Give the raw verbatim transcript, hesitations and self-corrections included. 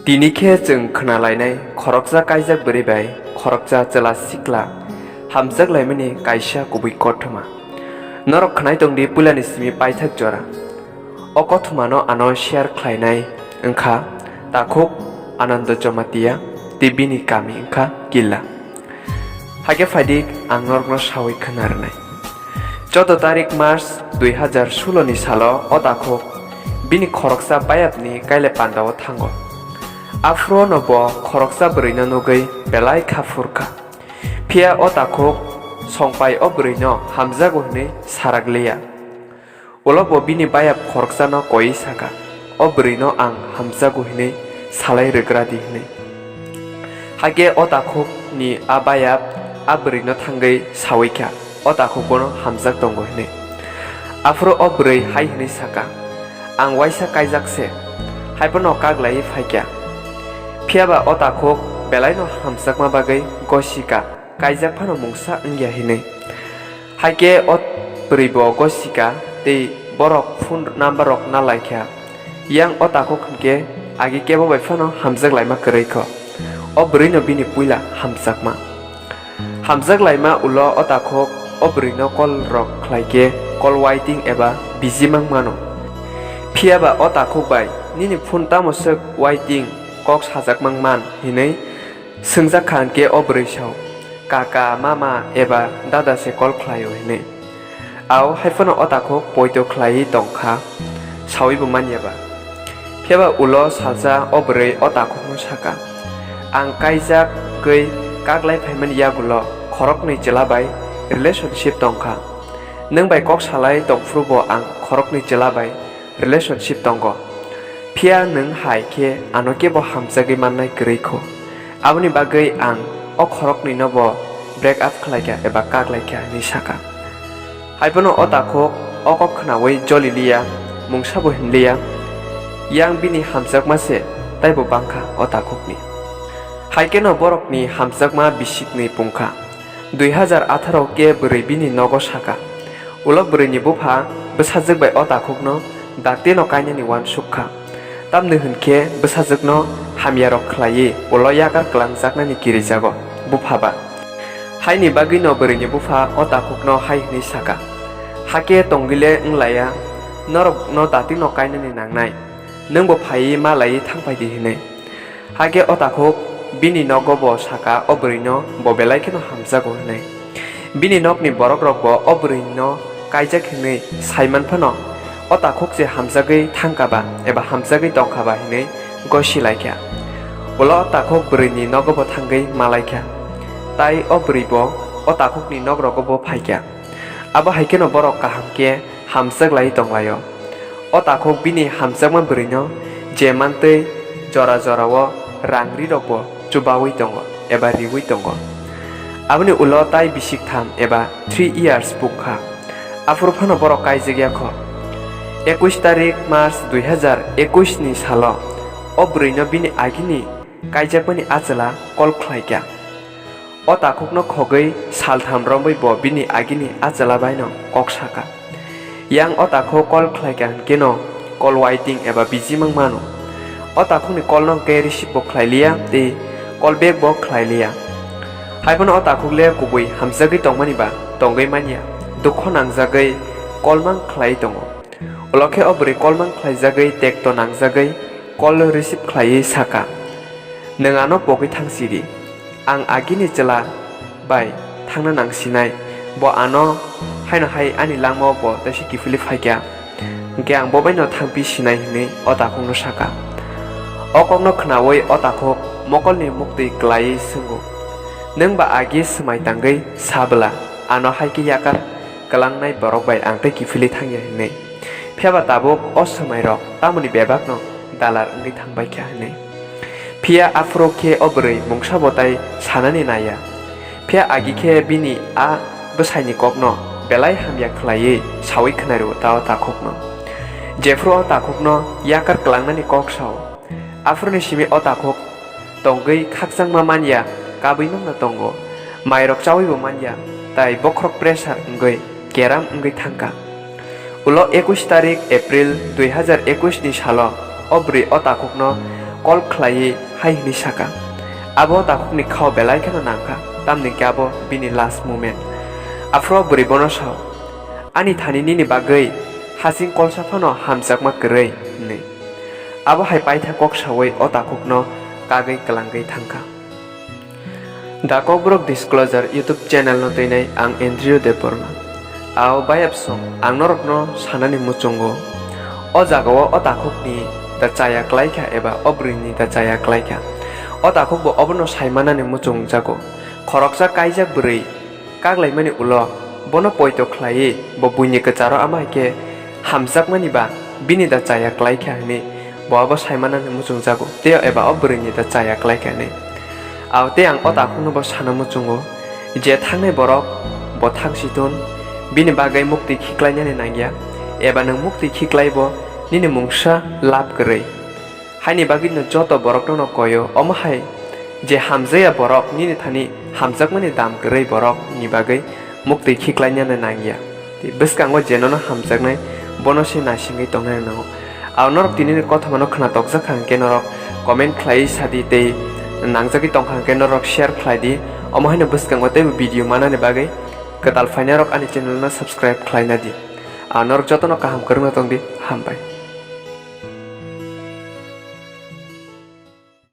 Tini khe chwng khna lainai khoroksa kaijak bwrwi bai khoroksa chwla sikla hamjak laimani kaisa kubui kothoma. Norok khnai tong di, puilani simi paithak jora. O kothomano ano share khlainai wngkha takhuk Anando Jamatia tei bini kami wngkha Killa. Hakhe phaidik ang norokno sawi khna rwnai. Choudo tarik March dui hazar solo ni salo o takhuk bini khoroksa bayapni kaile pandao thango. Aphuru no bo khoroksa bwrwino nugwi belai kha phurkha. Phiya o takhuk songpai o bwrwino hamjago hwnwi sarak liya. Ulo bo bini bayap khoroksano koiwi saka, "O bwrwino ang hamjago hwnwi salai rwgra di," hwnwi. Hakhe o takhukni a bayap a bwrwino thangwi sawi kha, o takhuk bono hamjak tongo hwnwi. Aphuru o bwrwi hai hwnwi saka, "Ang waisa kaijak se, hai phano kak laiwi phai kha." Phiya ba o takhuk belaino hamjakma bagwi gosi ka, kaijak phano mungsa wngya hwnwi. Hakhe o bwrwi bo gosi ka tei borok phone number rok na lai kha. Yang o takhuk hwnkhe agi kebo bai phano hamjak laima kwrwi kho. O bwrwino bini puila hamjakma. Hamjak laima ulo o takhuk o bwrwino call rok khlai khe call waiting eba busy mang mano. Phiya ba o takhuk bai nini phone tamo swk waiting kok sajak mang man hinwi swngjak kha hwnkhe o bwrwi sao, "Kaka, mama eba dada se call khlaio," hinwi. Ao hai phano o takhuk poito khlaiwi tong kha, sawi bo man ya ba. Phiya ba ulo salsa o bwrwi o takhukno saka, "Ang kaijak gwi kak lai phaimani yagulo khoroknwi chwla bai relationship tong kha. Nwng bai kok salai tong phuru bo ang khoroknwi chwla bai relationship tongo. Phiya nwng hai khe ano kebo hamjagwi mannai kwrwi kho. Aboni bagwi ang o khoroknwino bo break up khlai kha eba kak lai kha," hinwi saka. Hai phano o takhuk o kok khnaui joli liya, mungsa bo hin liya. Yang bini hamjakma se taibo bang kha o takhukni. Hai kheno borokni hamjakma bisiknwi pung kha. Dui hazar atharo khe bwrwi bini nogo saka. Ulo bwrwini bupha bwsajwk bai o takhukno dakti no kainani uansuk kha. Tamni hwn khe bwsajwkno hamyarok khlaiwi ulo yakar kwlangjaknani kirijago bupha ba. Haini bagwino bwrwini bupha o takhukno hai hwnwi saka, "Hakhe tongwile wng laiya, norokno dakti no kainani nangnai, nwngbo phaiwi ma laiwi thang phai di," hwnwi. Hakhe o takhuk bini nogo bo saka o bwrwino bo belai kheno hamjago hwnwi. Bini nokni borokrokbo o bwrwino kaijak hwnwi sai man phano o takhuk se hamjagwi thang kha ba eba hamjagwi tong kha ba hwnwi gosi lai kha. Ulo o takhuk bwrwini nogo bo thangwi ma lai kha. Tai o bwrwi bo o takhukni nok rogo bo phai kha. Abo hai kheno borok kaham khe hamjak lai tong lai-o. O takhuk bini hamjakma bwrwino je mantwi jora jorao rang ri rokbo chubaui tongo eba riui tongo. Aboni ulo tai bisik tham eba three years puk kha. Aphuru phano borok kaijak ya kho. Ekush tarik March dui hazar ekush ni salo o bwrwino bini agini kaijakmani achwla call khlai kha. O takhukno khogwi saltham romwi bo bini agini achwla baino kok saka. Yang o takhuk call khlai kha hwnkhe no call waiting eba busy mang mano. O takhukni call no hwnkhe receive bo khlai liya tei call back bo khlai liya. Hai phano o takhuk le kubui hamjagwi tongmani ba tongwi manya, dukho nangjagwi call mang khlai tongo. Ulo khe o bwrwi call mang khlaijagwi tekto nangjagwi call receive khlaiwi saka, "Nwng ano pogwi thang sidi. Ang agini chwla bai thangna nang sinai. Bo ano haino hai ani langmao bo teisa kiphilwi phaikha. Hwnkhe ang bo baino thangpi sinai," hwnwi o takhukno saka. O kokno khnaui o takhuk mokolni muktwi klaiwi swngo, "Nwng ba agi swmai tangwi sa bwla, ano hai khe yakar kwlangnai borok bai ang tei kiphilwi thangya," hwnwi. Phiya ba tabuk o swmairok tamoni bebakno dalar wngwi thangbai kha hwnwi. Phiya aphuru khe o bwrwi mungsa bo tai sanani naiya. Phiya agi khe bini a bwsaini kokno belai hamya khlaiwi saui khwnai rwo ta o takhukno. Jephuru o takhukno yakar kwlangnani kok sao, aphuruni simi o takhuk tongwi khakchangma manya, kabwi nokno tongo, mairok chaui bo manya, tai bokhorok pressure wngwi keram wngwi thangkha. Ulo ekush tarik April dui hazar ekush ni salo o bwrwi o takhukno call khlaiwi hai hwnwi saka, "Abo takhukni khao belai kheno nangkha, tamni hwnkhe abo bini last moment." Aphuru o bwrwi bono sao, "Ani thani nini bagwi hasing kolsa phano hamjakma kwrwi," hwnwi. Abo hai paitha kok saui o takhukno kagwi kwlangwi thangkha. The Kokborok Disclosure YouTube channel no twinai ang Andrew Debbarma. Ao bayapsong ang norokno sanani muchungo, o jagao o takhukni da chaya klaikha eba o bwrwini da chaya klaikha. O takhukbo obono saimanani muchungjago. Khoroksa kaijak bwrwi kaklaimani ulo bono poito khlaiwi bo buini kwcharo ama hai khe hamjakmani ba bini da chaya klaikha hwnwi bo abo saimanani muchungjago, tei eba o bwrwini da chaya klaikha hwnwi. Ao tei ang o takhukno bo sana muchungo je thangnai borok bo thangsi thun, bini bagwi muktwi khiklainani nangya, eba nwng muktwi khiklaibo nini mungsa lab kwrwi. Haini bagwino joto borokno no koyo, omo hai je hamjakya borok nini thani hamjakmani dam kwrwi borokni bagwi muktwi khiklainani nangya. Tei bwskango je nono hamjaknai bono se naisingwi tongnani nango. Ao norok tinini kothomano khna tokjak kha hwnkhe norok comment khlaiwi sadi tei nangjagwi tongkha hwnkhe norok share khlai di. Omo haino bwskango teibo video manani bagwi kwtal phainairok ani channel no subscribe khlaina di. Ao norok jotono kaham kwrwngna tong di. Hambai.